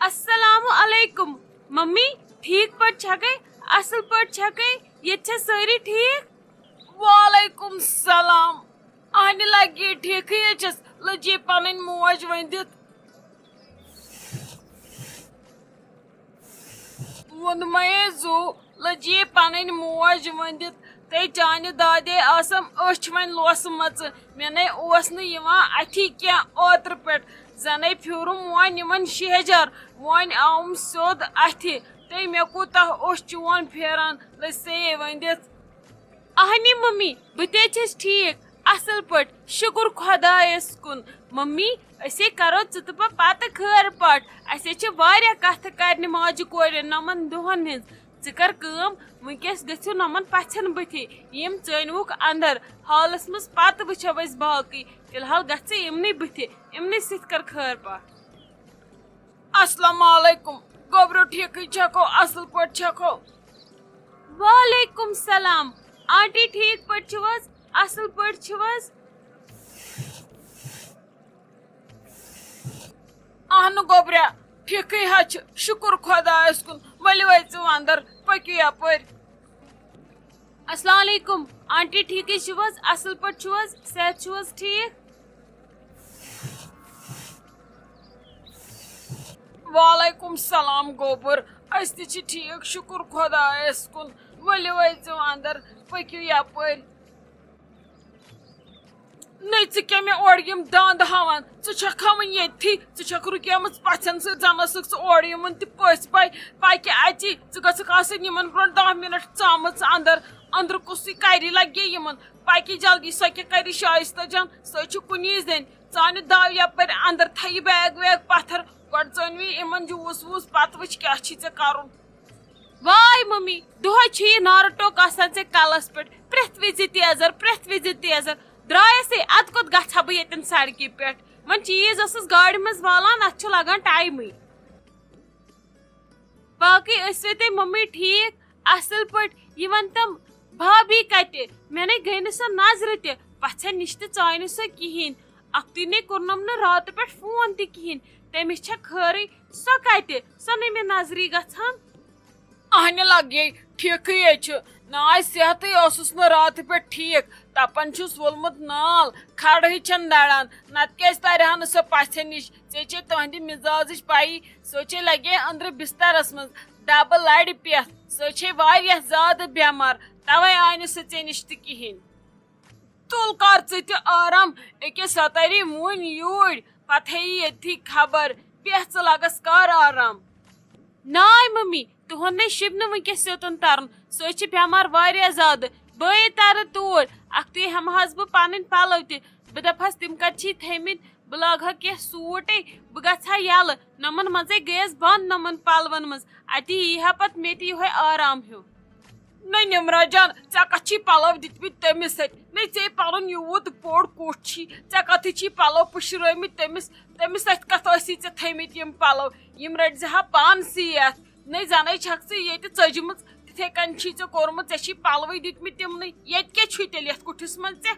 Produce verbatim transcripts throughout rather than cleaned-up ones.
السلام علیکم۔ ممی، ٹھیک پٲٹھۍ چھکھے؟ اصل پٲٹھۍ چھکھے؟ ییٚتہِ چھا سٲری ٹھیک؟ وعلیکم السلام۔ اہنہِ لگے ٹھیکھٕے چھس، لٔجے پنٕنۍ موج ؤنِتھ۔ ووٚنمَے زُو، لٔجے پنٕنۍ موج ؤنِتھ۔ تہٕ چانہِ دادے آسم أچھ وۄنۍ لوسمژٕ۔ مےٚ نے اوس نہٕ یِوان اَتھی کینٛہہ اوترٕ پٮ۪ٹھ۔ زَنے پھیوٗرُم وۄنۍ یِمن شیہجار۔ وۄنۍ آوُم سیوٚد اَتھِ۔ تہٕ مےٚ کوٗتاہ اوس چون پھیران، لٔج سے ؤنِتھ۔ اہنی ممی، بہٕ تہِ چھس ٹھیک، اصل پٲٹھۍ، شُکر خۄدایس کُن۔ ممی، أسے کرو ژٕ تہٕ بہٕ پتہٕ خٲر پاٹھ۔ اسے چھِ واریاہ کتھٕ کرنہِ ماجہِ کورِ نمن دۄہن ہٕنز۔ ژٕ کر کٲم، وٕنکیٚس گٔژھِو نمن پژھٮ۪ن بٕتھِ، یِم ژٲنۍ وُکھ اندر۔ حالس منز پتہٕ وٕچھو أسۍ باقٕے۔ فی الحال گژھِ ژٕ یِمنٕے بٕتھِ، یِمنٕے سۭتۍ کر خٲر پاٹھ۔ السلام علیکم۔ گوٚبرو، ٹھیکٕے چھکھو؟ اصل پٲٹھۍ چھکھو؟ وعلیکم سلام۔ آنٹی، ٹھیک پٲٹھۍ چھِو حظ؟ اصل پٲٹھۍ چھِو حظ؟ اہنہٕ گوٚبریا، ٹھیکٕے حظ چھِ، شُکر خۄدایس کُن۔ ؤلِو أژِو اندر، پٔکِو یپٲرۍ۔ السلام علیکم۔ آنٹی، ٹھیکٕے چھِو حظ؟ اصل پٲٹھۍ چھِو حظ؟ صحت چھُو حظ ٹھیک؟ وعلیکم سلام گوبر، أسۍ تہِ چھِ ٹھیک، شُکر خۄدایس کُن۔ ؤلِو أژِو اندر، پٔکِو یپٲرۍ۔ نٔے، ژٕ کیٛاہ مےٚ اورٕ یِم داند ہاوان؟ ژٕ چھکھ ہاوان ییٚتھی، ژٕ چھکھ رُکیمٕژ پژھٮ۪ن سۭتۍ، زن ٲسٕکھ ژٕ اورٕ یِمن تہِ پٔژھۍ پاے۔ پکہِ اژی، ژٕ گٔژھکھ آسٕنۍ یِمن برونٛٹھ دہ منٹ ژامٕژ اندر۔ اندرٕ کُسٕے کرِ لگہِ یِمن۔ پکہِ جلدی، سۄ کیٛاہ کرِ شایستہ جان؟ سۄ چھِ کُنی زٔنۍ۔ ژٕ اَنہِ دَو یَپٲرۍ اَندَر، تھٲیِو بیگ ویگ پَتھَر۔ گۄڈٕ ژٲنوِ یِمَن جوٗس ووٗس، پَتہٕ وٕچھ کیٛاہ چھی ژےٚ کَرُن۔ واے مٔمی، دۄہَے چھُ یہِ نارٕ ٹوٚک آسان ژےٚ کَلَس پٮ۪ٹھ، پرٛٮ۪تھ وِزِ تیزَر، پرٛٮ۪تھ وِزِ تیزَر۔ درٛایَسَے، اَدٕ کوٚت گژھٕ ہا بہٕ ییٚتٮ۪ن سڑکہِ پٮ۪ٹھ؟ وۄنۍ چیٖز ٲسٕس گاڑِ منٛز والان، اَتھ چھُ لَگان ٹایمٕے۔ باقٕے ٲسوٕ تُہۍ مٔمی ٹھیٖک، اَصٕل پٲٹھۍ؟ یہِ وَن تَم، بھابھی کَتہِ؟ مےٚ نے گٔے نہٕ سۄ نظرِ تہِ، پَژھٮ۪ن نِش تہِ ژاے نہٕ سۄ کِہیٖنۍ۔ اَکھتُے نے کوٚرنَم نہٕ راتہٕ پٮ۪ٹھ فون تہِ کِہیٖنۍ۔ تٔمِس چھےٚ خٲرٕے، سۄ کَتہِ؟ سۄ نے مےٚ نظرِ گژھان۔ اہنہِ لگے، ٹھیکٕے ہے چھُ۔ نہ آے صحتٕے اوسُس نہٕ راتہٕ پٮ۪ٹھ ٹھیک۔ تپان چھُس وولمُت نال، کھڑہٕے چھَن دَران۔ نتہٕ کیازِ ترِ ہا نہٕ سۄ پژھِ نِش؟ ژےٚ چھے تہنٛدِ مزازٕچ پَیی، سۄ چھے لگے أنٛدرٕ بسترس منٛز ڈبہٕ لرِ پٮ۪تھ۔ سۄ چھے واریاہ زیادٕ بٮ۪مار، توے آے نہٕ سۄ ژےٚ نِش تہِ کِہیٖنۍ۔ تُل کر ژٕ تہِ آرام، أکیاہ سۄ تری وُنۍ یوٗرۍ، پتہٕ ہیٚیہِ ییٚتھی خبر، بیٚہہ ژٕ لگس کر آرام۔ ناے ممی، تُہُنٛد نے شِبنہٕ وٕنکیٚس یوٚتَن تَرُن۔ سُہ حظ چھِ بٮ۪مار واریاہ زیادٕ۔ بہٕ ہے تَرٕ توٗرۍ۔ اَکھتُے ہٮ۪مہٕ حظ بہٕ پَنٕنۍ پَلو تہِ۔ بہٕ دَپہٕ ہَس، تِم کَتہِ چھی تھٲیمٕتۍ؟ بہٕ لاگہٕ ہا کینٛہہ سوٗٹٕے۔ بہٕ گژھٕ ہا یَلہٕ۔ نَمَن منٛزَے گٔیَس بنٛد، نَمَن پَلوَن منٛز۔ اَتی یی ہا پَتہٕ مےٚ تہِ یِہوٚے آرام ہیوٗ۔ نٔے نِمرا جان، ژےٚ کَتھ چھی پَلو دِتمٕتۍ تٔمِس اَتھِ؟ نٔے ژےٚ پَنُن یوٗت بوٚڑ کوٚٹھ چھی، ژےٚ کَتھٕے چھی پَلو پُشرٲومٕتۍ تٔمِس؟ تٔمِس اَتھِ کَتھ ٲسی ژےٚ تھٲیمٕتۍ یِم پَلو؟ یِم رٔٹۍ زِ ہا پانسٕے اَتھ۔ نٔے زَنَے چھَکھ ژٕ ییٚتہِ ژٔجمٕژ، تِتھَے کَنۍ چھی ژےٚ کوٚرمُت، ژےٚ چھی پَلوٕے دِتمٕتۍ تِمنٕے۔ ییٚتہِ کیٛاہ چھُے تیٚلہِ یَتھ کُٹھِس منٛز ژےٚ؟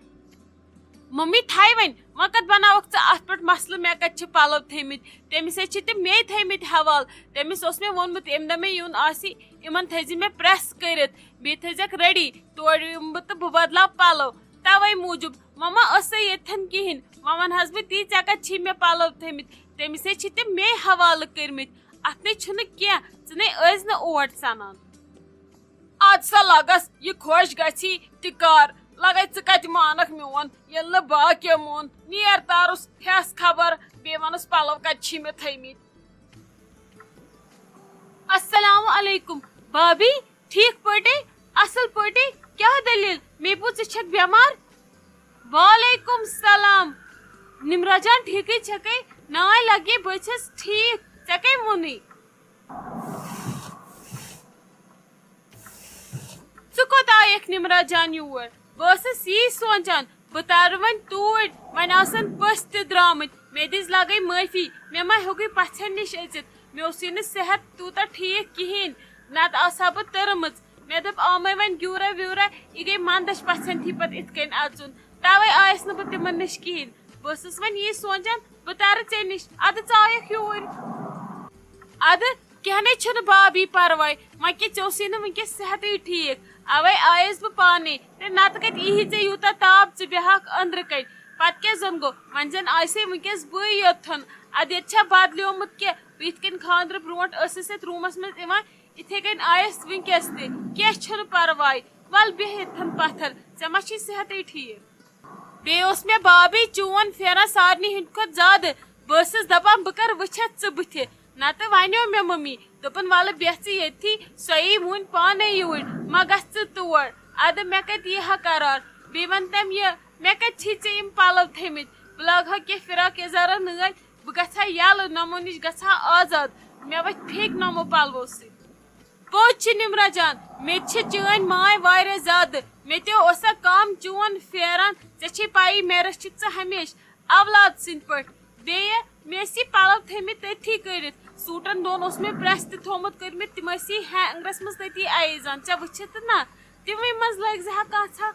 مٔمی تھاے وۄنۍ، وۄنۍ کَتھ بَناوَکھ ژٕ اَتھ پٮ۪ٹھ مسلہٕ، مےٚ کَتہِ چھِ پَلو تھٲیمٕتۍ؟ تٔمِس ہے چھِ تِم مے تھٲیمٕتۍ حوالہٕ۔ تٔمِس اوس مےٚ ووٚنمُت، ییٚمہِ دۄہ مےٚ یُن آسہِ، یِمَن تھٲیزِ مےٚ پرٛٮ۪س کٔرِتھ، بیٚیہِ تھٲیزٮ۪کھ ریڈی، تورٕ یِمہٕ بہٕ تہٕ بہٕ بدلاو پَلو۔ تَوَے موٗجوٗب، وۄنۍ ما ٲسَے ییٚتھٮ۪ن کِہیٖنۍ، وۄنۍ وَن حظ بہٕ تی، ژےٚ کَتہِ چھی مےٚ پَلو تھٲیمٕتۍ؟ تٔمِس ہے چھِ تِم مے حوالہٕ کٔرمٕتۍ۔ اَتھ نے چھُنہٕ کینٛہہ، ژٕ نے ٲسۍ نہٕ اوٹ سَنان۔ اَدٕ سا لَگَس، یہِ خۄش گژھی تہِ کَر۔ لَگَے ژٕ کَتہِ مانَکھ میون، ییٚلہِ نہٕ باقیو مون۔ نیر تارُس، ہٮ۪س خبر، بیٚیہِ وَنَس پَلو کَتہِ چھی مےٚ تھٲیمٕتۍ۔ السلام علیکم۔ بابی، ٹھیک پٲٹھۍ؟ اصل پٲٹھۍ؟ کیٛاہ دٔلیٖل؟ مےٚ بوٗز ژٕ چھکھ بٮ۪مار۔ وعلیکم سلام۔ نمرہ جان، ٹھیکٕے چھکھے؟ ناے لگے، بہٕ چھس ٹھیک۔ ژےٚ کٔمۍ ووٚنُے؟ ژٕ کوٚت آیکھ نمرہ جان یور؟ بہٕ ٲسٕس یی سونٛچان، بہٕ تارٕ وۄنۍ توٗرۍ، وۄنۍ آسن پٔژھۍ تہِ درٛامٕتۍ۔ مےٚ دِژ لگے معٲفی، مےٚ ما ہیوٚکُے پژھٮ۪ن نِش أژِتھ۔ مےٚ اوسُے نہٕ صحت تیوٗتاہ ٹھیٖک کِہیٖنۍ، نتہٕ آسہٕ ہا بہٕ تٔرمٕژ۔ مےٚ دوٚپ، آمے وۄنۍ گیوٗرا ویوٗرا، یہِ گٔے مندچھ پژھٮ۪ن تھی پتہٕ اِتھ کٔنۍ اژُن، توے آیس نہٕ بہٕ تِمن نِش کِہیٖنۍ۔ بہٕ ٲسٕس وۄنۍ یی سونٛچان، بہٕ ترٕ ژےٚ نِش، ادٕ ژٕ آیکھ یوٗرۍ۔ ادٕ کینٛہہ نے چھُنہٕ بابی پرواے، وۄنۍ کیٛاہ ژےٚ اوسُے نہٕ وٕنکیٚس صحتٕے ٹھیٖک، اوے آیس بہٕ پانے۔ تہٕ نتہٕ کتہِ ییٖہی ژےٚ یوٗتاہ تاپھ ژٕ بیٚہکھ أنٛدرٕ کنۍ؟ پتہٕ کیٛاہ زن گوٚو، وۄنۍ زن آسے وٕنکیٚس بٕے یوتتھن۔ ادٕ ییٚتہِ چھا بدلیومُت کینٛہہ؟ بہٕ یِتھ کٔنۍ خانٛدرٕ برونٛٹھ ٲسٕس یتھ روٗمس منٛز یِوان، یِتھے کٔنۍ آیس وٕنکیٚس تہِ۔ کینٛہہ چھُنہٕ پرواے، ول بیٚہہ ییٚتتھن پتھر، ژےٚ ما چھے صحتٕے ٹھیٖک؟ بیٚیہِ اوس مےٚ بابی چون پھیران سارنٕے ہٕنٛدِ کھۄتہٕ زیادٕ۔ بہٕ ٲسٕس دَپان، بہٕ کَرٕ وٕچھَتھ ژٕ بٕتھِ، نَتہٕ وَنیو مےٚ مٔمی، دوٚپُن، وَلہٕ بیٚہہ ژٕ ییٚتھی، سۄ یی وٕنۍ پانَے یوٗرۍ، مہ گژھ ژٕ تور۔ اَدٕ مےٚ کَتہِ یی ہا قرار؟ بیٚیہِ وَن تَم یہِ، مےٚ کَتہِ چھی ژےٚ یِم پَلَو تھٲمٕتۍ؟ بہٕ لاگہٕ ہا کینٛہہ فراک یَزارا نٲلۍ، بہٕ گژھٕ ہا یَلہٕ، نۄمو نِش گژھٕ ہا آزاد۔ مےٚ وۄتھِ پھیٚکۍ نۄمو پَلوو سۭتۍ۔ پوٚز چھِ نِمرا جان، مےٚ تہِ چھِ چٲنۍ ماے واریاہ زیادٕ۔ مےٚ تہِ اوسا کم چون پھیران؟ ژےٚ چھے پَیی، مےٚ رٔچھِتھ ژٕ ہمیشہٕ اولاد سٕنٛدۍ پٲٹھۍ۔ بیٚیہِ مےٚ ٲسۍ یہِ پَلو تھٲمٕتۍ تٔتھی کٔڑِتھ۔ سوٗٹن دۄن اوس مےٚ پریس تہِ تھوٚومُت کٔرمٕتۍ، تِم ٲسی ہینگرس منٛز تٔتی ایزان۔ ژےٚ وٕچھِتھ تہٕ نہ، تِموٕے منٛز لٲگۍ زِ ہا کانٛژھا۔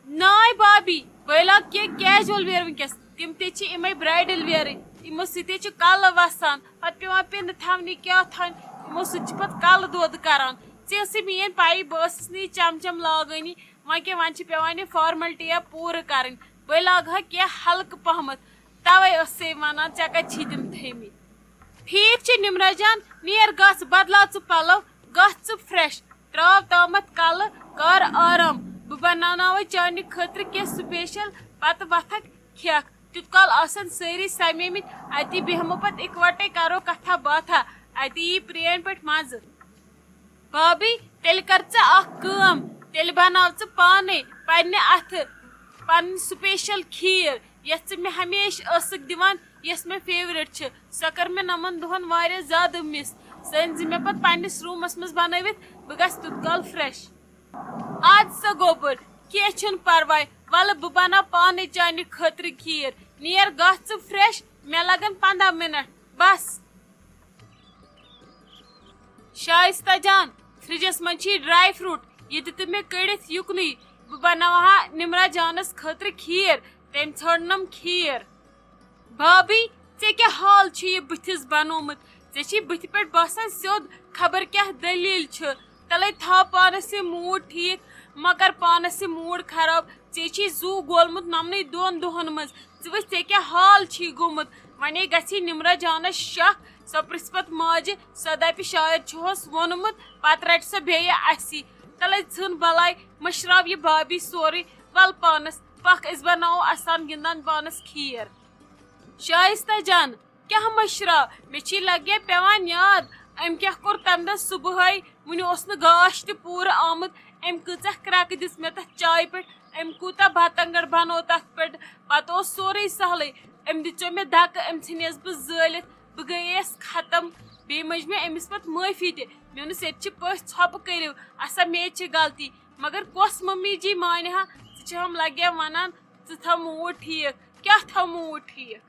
ناے بابی، بہٕ لاگہٕ کینٛہہ casual wear وٕنکیٚس۔ تِم تہِ چھِ یِمے bridal wearٕے۔ یِمو سۭتۍ چھُ کلہٕ وسان، پتہٕ پیوان پِنہٕ تھاونہِ کیٛاہ تھاونہِ، یِمو سۭتۍ چھِ پتہٕ کلہٕ دود کران۔ ژےٚ ٲسٕے میٲنۍ پَیی، بہٕ ٲسٕس نہٕ یہِ چم چم لاگٲنی۔ وۄنۍ کیٛاہ، وۄنۍ چھِ پیوان یہِ formality یا پوٗرٕ کرٕنۍ۔ بہٕ لاگہٕ ہا کینٛہہ ہلکہٕ پہمتھ، توے ٲسٕے ونان، ژےٚ کتہِ چھی تِم تھٲمٕتۍ؟ ٹھیٖک چھُ نِمرا جان، نیر گژھ، بدلاو ژٕ پلو، گژھ ژٕ fresh، تراو تامتھ کلہٕ، کر آرام۔ بہٕ بناوناوے چانہِ خٲطرٕ کینٛہہ special، پتہٕ وۄتھکھ کھیکھ۔ تیوٗت کال آسن سٲری سمیمٕتۍ، اتی بیہمو پتہٕ اکوٹے، کرو کتھا باتھا، اتی یی پرٛٲنۍ پٲٹھۍ مزٕ۔ بابی، تیٚلہِ کر ژٕ اکھ کٲم، تیٚلہِ بناو ژٕ پانے پننہِ اتھٕ پنٕنۍ special کھیٖر، یۄس ژٕ مےٚ ہمیشہٕ ٲسٕکھ دِوان، یۄس مےٚ favourite چھِ۔ سۄ کٔر مےٚ نَمَن دۄہَن واریاہ زیادٕ miss۔ سۄ أنۍ زِ مےٚ پَتہٕ پنٛنِس روٗمَس منٛز بَنٲوِتھ، بہٕ گژھٕ تیُتھ کال fresh۔ اَدٕ سا گوٚبُر، کینٛہہ چھُنہٕ پَرواے، وَلہٕ بہٕ بَناو پانَے چانہِ خٲطرٕ کھیٖر۔ نیر گژھ ژٕ fresh، مےٚ لَگَن پنٛداہ مِنَٹ، بَس۔ شائستہ جان، فرجس منٛز چھ dry fruit، یہ دِ تہٕ مےٚ کٔڑِتھ یُکنُے۔ بہٕ بناوہا نمرہ جانس خٲطرٕ کھیٖر، تٔمۍ ژھٲنڈنم کھیٖر۔ بابی، ژےٚ کیٛاہ حال چھُ یہِ بٕتھِس بنوومُت؟ ژےٚ چھی بٕتھِ پٮ۪ٹھ باسان سیوٚد، خبر کیٛاہ دٔلیٖل چھِ۔ تلے تھاو پانس یہِ mood ٹھیٖک، مہ کر پانس یہِ mood خراب۔ ژےٚ چھی زُو گولمُت نمنٕے دۄن دۄہن منٛز۔ ژٕ وٕچھ، ژےٚ کیٛاہ حال چھی گوٚمُت۔ ونے گژھی نمرہ جانس شک، سۄ پرژھِ پتہٕ ماجہِ، سۄ دپہِ شاید چھُہوس ووٚنمُت، پتہٕ رٹہِ سۄ بیٚیہِ اسی۔ تلے ژھٕن بلاے، مٔشراو یہِ بابی سورُے۔ ول پانس، پکھ أسۍ بناوو اسان گِنٛدان پانس کھیٖر۔ شائستہ جان، کیٛاہ مٔشراو؟ مےٚ چھی لگے پٮ۪وان یاد، أمۍ کیٛاہ کوٚر تمہِ دۄہ صبحٲے، وُنہِ اوس نہٕ گاش تہِ پوٗرٕ آمُت۔ أمۍ کۭژاہ کرٛٮ۪کہٕ دِژ مےٚ تتھ چایہِ پٮ۪ٹھ، أمۍ کوٗتاہ بتنگڑ بنوو تتھ پٮ۪ٹھ۔ پتہٕ اوس سورُے سہلٕے، أمۍ دِژیو مےٚ دکہٕ، أمۍ ژھٕنیس بہٕ زٲلِتھ، بہٕ گٔیس ختم۔ بیٚیہِ مٔنج مےٚ أمِس پتہٕ معٲفی تہِ۔ مےٚ ووٚنُس، ییٚتہِ چھِ پٔژھۍ، ژھۄپہٕ کٔرِو، اسا مےٚ چھِ غلطی۔ مگر کۄس ممی جی مانہِ ہا؟ ژٕ چھِ ہم لگے ونان، ژٕ تھاو mood ٹھیٖک۔ کیٛاہ تھاو mood ٹھیٖک؟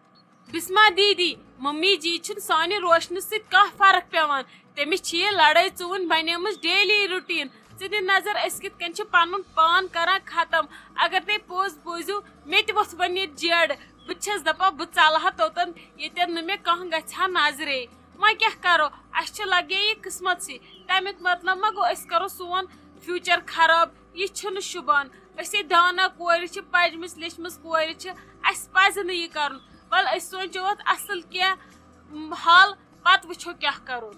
بسمہ دیدی، ممی جی چھُنہٕ سانہِ روشنہٕ سۭتۍ کانٛہہ فرق پٮ۪وان۔ تٔمِس چھِ یہِ لڑٲے ژُوٕنۍ بنیمٕژ daily routine۔ ژٕ دِ نظر، أسۍ کِتھ کٔنۍ چھِ پنُن پان کران ختم۔ اگر تُہۍ پوٚز بوٗزِو، مےٚ تہِ ووٚتھ وۄنۍ ییٚتہِ جیڈ۔ بہٕ تہِ چھَس دپان، بہٕ ژلہٕ ہا توٚتن، ییٚتٮ۪ن نہٕ مےٚ کانٛہہ گژھِ ہا نظرے۔ وۄنۍ کیٛاہ کرو، اَسہِ چھُ لگے یہِ قسمتسٕے۔ تَمیُک مطلب ما گوٚو أسۍ کرو سون future خراب؟ یہِ چھُنہٕ شوٗبان۔ أسۍ ہے دانا کورِ چھِ، پجمٕژ لیچھمٕژ کورِ چھِ، اَسہِ پزِ نہٕ یہِ کرُن۔ ول، أسۍ سونچو اَتھ اصل کینٛہہ، م، حل، پتہٕ وٕچھو کیٛاہ کرو۔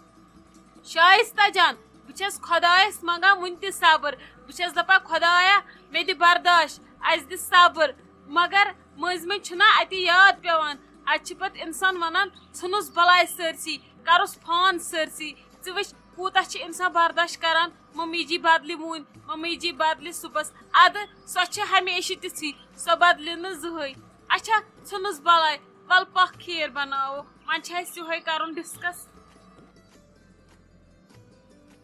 شائستہ جان، بہٕ چھَس خۄدایَس منٛگان وٕنہِ تہِ صبر۔ بہٕ چھَس دَپان، خۄدایا، مےٚ دِ برداش، اَسہِ دِ صبر۔ مگر مٔنٛزۍ مٔنٛزۍ چھُنہ اَتہِ یاد پٮ۪وان، اَتہِ چھِ پَتہٕ اِنسان وَنان، ژھٕنُس بَلاے سٲرسٕے، کَرُس فان سٲرسٕے۔ ژٕ وٕچھ، کوٗتاہ چھِ اِنسان برداش کَران، مٔمی جی بدلہِ وُنۍ، مٔمی جی بدلہِ صُبحَس۔ اَدٕ سۄ چھِ ہمیشہِ تِژھٕے، سۄ بدلہِ نہٕ زٕہٕے۔ اچھا، ژھٕنُس بَلاے، وَلہٕ پَکھ کھیٖر بَناوو، وۄنۍ چھِ اَسہِ یِہوٚے کَرُن discuss۔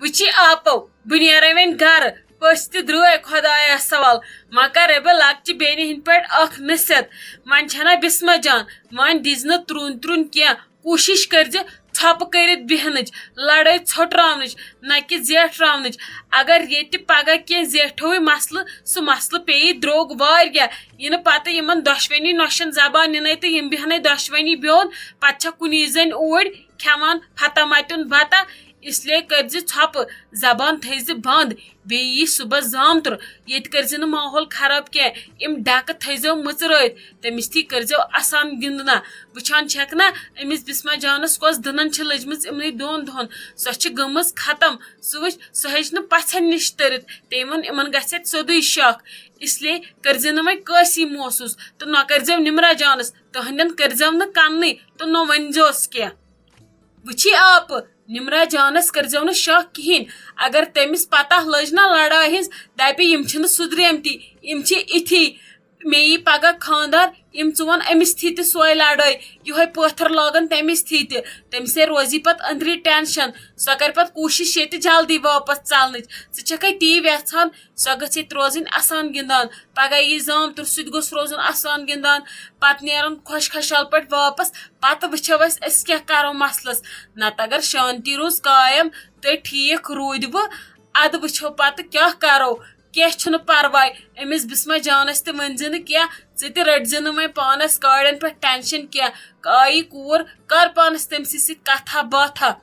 وٕچھی آپو، بہٕ نیرے وۄنۍ گرٕ، پٔژھۍ تہِ درٛٲے خۄدایس حوال۔ وۄنۍ کرے بہٕ لۄکچہِ بیٚنہِ ہٕنٛدۍ پٲٹھۍ اکھ نصیحت۔ وۄنۍ چھنہ بسمہ جان، وۄنۍ دِزِ نہٕ ترُن ترُن کینٛہہ۔ کوٗشِش کٔرزِ ژھۄپہٕ کٔرِتھ بیٚہنٕچ، لڑٲے ژھۄٹراونٕچ، نہ کہِ زیٹھراونٕچ۔ اگر ییٚتہِ پگاہ کینٛہہ زیٹھوٕے مسلہٕ، سُہ مسلہٕ پیٚیہِ درٛوگ واریاہ۔ یِنہٕ پتہٕ یِمن دۄشوٕنی نۄشن زبان نِنے تہٕ یِم بیٚہنے دۄشوٕنی بیوٚن، پتہٕ چھا کُنی زٔنۍ اوٗرۍ کھٮ۪وان فتح متیُن بتہ۔ اس لیے کٔرزِ ژھۄپہٕ، زبان تھٲیزِ بند۔ بیٚیہِ یی صُبحس زامتُر، ییٚتہِ کٔرزِ نہٕ ماحول خراب کینٛہہ۔ یِم ڈکہٕ تھٲیزیو مٕژرٲوِتھ، تٔمِس تھی کٔرزیو اسان گِنٛدنا۔ وٕچھان چھکھ نا، أمِس بسمہ جانس کۄس دٕنن چھِ لٔجمٕژ یِمنٕے دۄن دۄہن۔ سۄ چھِ گٔمٕژ ختم۔ سُہ وٕچھ، سۄ ہیٚچ نہٕ پژھن نِش تٔرِتھ۔ تٔمۍ ووٚن، یِمن گژھِ اتہِ سیوٚدُے شک۔ اس لیے کٔرزِ نہٕ وۄنۍ کٲنٛسی محسوٗس تہٕ نہ کٔرزیو نمرہ جانس، تہنٛدٮ۪ن کٔرزیو نہٕ کننٕے تہٕ نہ ؤنزیوس کینٛہہ۔ وٕچھی آپہٕ، نمرہ جانس کٔرزیو نہٕ شک کِہیٖنۍ۔ اگر تٔمِس پتہ لٔج نہ لڑٲے ہٕنٛز، دپہِ، یِم چھِنہٕ سُدریمتی، یِم چھِ اِتھی۔ مےٚ یی پگاہ خانٛدار، یِم ژٕ وَن أمِس تھی تہِ سۄے لڑٲے، یِہوٚے پٲتھٕر لاگن تٔمِس تھی تہِ۔ تٔمِس ہے روزی پتہٕ أنٛدری ٹینشن، سۄ کرِ پتہٕ کوٗشش ییٚتہِ جلدی واپس ژلنٕچ۔ ژٕ چھکھے تی یژھان، سۄ گٔژھ ییٚتہِ روزٕنۍ اسان گِنٛدان۔ پگاہ یی زامتُر، سُہ تہِ گوٚژھ روزُن اسان گِنٛدان۔ پتہٕ نیرُن خۄش خۄشحال پٲٹھۍ واپس۔ پتہٕ وٕچھو أسۍ، أسۍ کیٛاہ کرو مسلس۔ نتہٕ اگر شانتی روٗز قایم تہٕ ٹھیٖک روٗدۍ وٕ، ادٕ وٕچھو پتہٕ کیٛاہ کرو۔ کینٛہہ چھُنہٕ پرواے، أمِس بسمہ جانس تہِ ؤنۍ زِ نہٕ کینٛہہ، ژٕ تہِ رٔٹۍ زِ نہٕ وۄنۍ پانس کاڑٮ۪ن پٮ۪ٹھ ٹینشن کینٛہہ۔ آیی کوٗر، کر پانس تٔمۍ سٕے سۭتۍ کتھا باتھا۔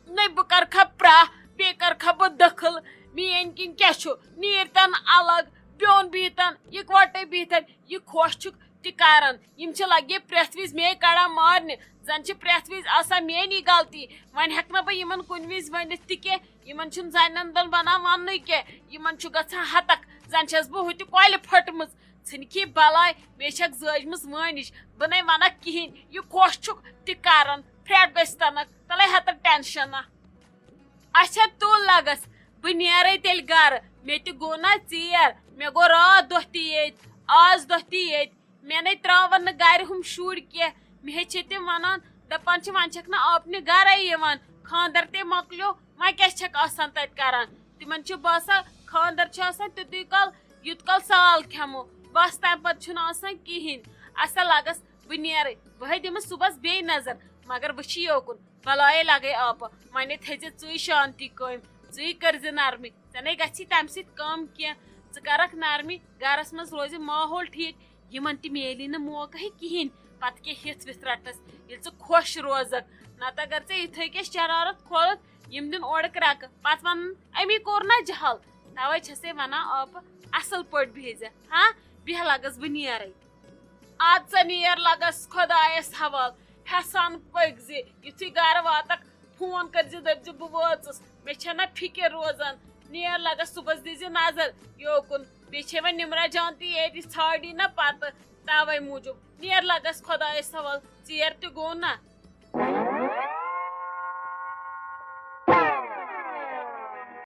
نَے بہٕ کرٕ کھا پرٛاہ، بیٚیہِ کرٕ کھا بہٕ دٔخل۔ میٛٲنۍ کِنۍ کیٛاہ چھُ؟ نیٖرۍ تن الگ، بیوٚن بِہتن، یِکوَٹَے بِہتن۔ یہِ خۄش چھُکھ تہِ کران۔ یِم چھِ لگے پرٛٮ۪تھ وِزِ مے کڑان مارنہِ۔ زن چھِ پرٛٮ۪تھ وِزِ آسان میٛٲنی غلطی۔ وۄنۍ ہٮ۪کہٕ نہٕ بہٕ یِمن کُنہِ وِزِ ؤنِتھ تہِ کینٛہہ۔ یِمن چھُنہٕ زنٮ۪ن دۄن بنان وننُے کینٛہہ۔ یِمن چھُ گژھان ہتک۔ زن چھَس بہٕ ہُتہِ کۄلہِ پھٔٹمٕژ۔ ژھٕنکھی بلاے، مےٚ چھکھ زٲجمٕژ وٲنِج۔ بہٕ نے ونکھ کِہیٖنۍ۔ یہِ خۄش چھُکھ تہِ کران۔ پھرٛٹھ گٔژھۍ تنکھ۔ تلے ہتک ٹینشن۔ اچھا تُل لگس، بہٕ نیرے تیٚلہِ گرٕ۔ مےٚ تہِ گوٚو نا ژیر۔ مےٚ گوٚو راتھ دۄہ تہِ ییٚتۍ، آز دۄہ تہِ ییٚتۍ۔ مےٚ نے ترٛاوَن نہٕ گرِ ہُم شُرۍ کینٛہہ۔ مےٚ ہے چھِ تِم ونان، دپان چھِ، وۄنۍ چھکھ نہٕ آپنہِ گرے یِوان، خانٛدر تہِ مۄکلیو، وۄنۍ کیٛاہ چھکھ آسان تتہِ کران؟ تِمن چھُ باسان، خانٛدر چھُ آسان تیُتُے کال، یُت کال سال کھٮ۪مو، بس تمہِ پتہٕ چھُنہٕ آسان کِہیٖنۍ۔ اصل لگس، بہٕ نیرے، بہٕ ہے دِمہٕ صُبحس بیٚیہِ نظر، مگر وٕچھِ یوکُن، بلایے لگے آپہٕ۔ وۄنۍ تھٲیزِ ژٕے شانتی قٲیِم، ژٕے کٔرزِ نرمی، ژےٚ نے گژھی تمہِ سۭتۍ کم کینٛہہ۔ ژٕ کرکھ نرمی، گرس منٛز روزِ ماحول ٹھیٖک۔ یِمن تہِ میلی نہٕ موقعہٕ کِہیٖنۍ، پتہٕ کیٛاہ ہٮ۪تھ وِتھ رٹس، ییٚلہِ ژٕ خۄش روزکھ۔ نتہٕ اگر ژےٚ یِتھے کٔنۍ شرارت کھولکھ، یِم دِن اورٕ کرٛٮ۪کہٕ، پتہٕ ونن، أمی کوٚر نا جہل۔ توے چھسے ونان، آپہٕ، اصل پٲٹھۍ بِہزِ، ہاں؟ بیٚہہ لگس بہٕ نیرے۔ اد سا نیر لگس خۄدایس حوال، ہٮ۪سان پٔکۍ زِ۔ یُتھُے گرٕ واتکھ، فون کٔرزِ، دٔپزِ، بہٕ وٲژٕس، مےٚ چھےٚ نہ فکر روزان۔ نیر لگس صُبحس دیٖزِ نظر یوکُن، بیٚیہِ چھے وۄنۍ نمرہ جان تہِ ییٚتہِ، ژھانڈی نہ پتہٕ، توے موٗجوٗب۔ نیر لگس خۄدایس حوال، ژیر تہِ گوٚو نہ۔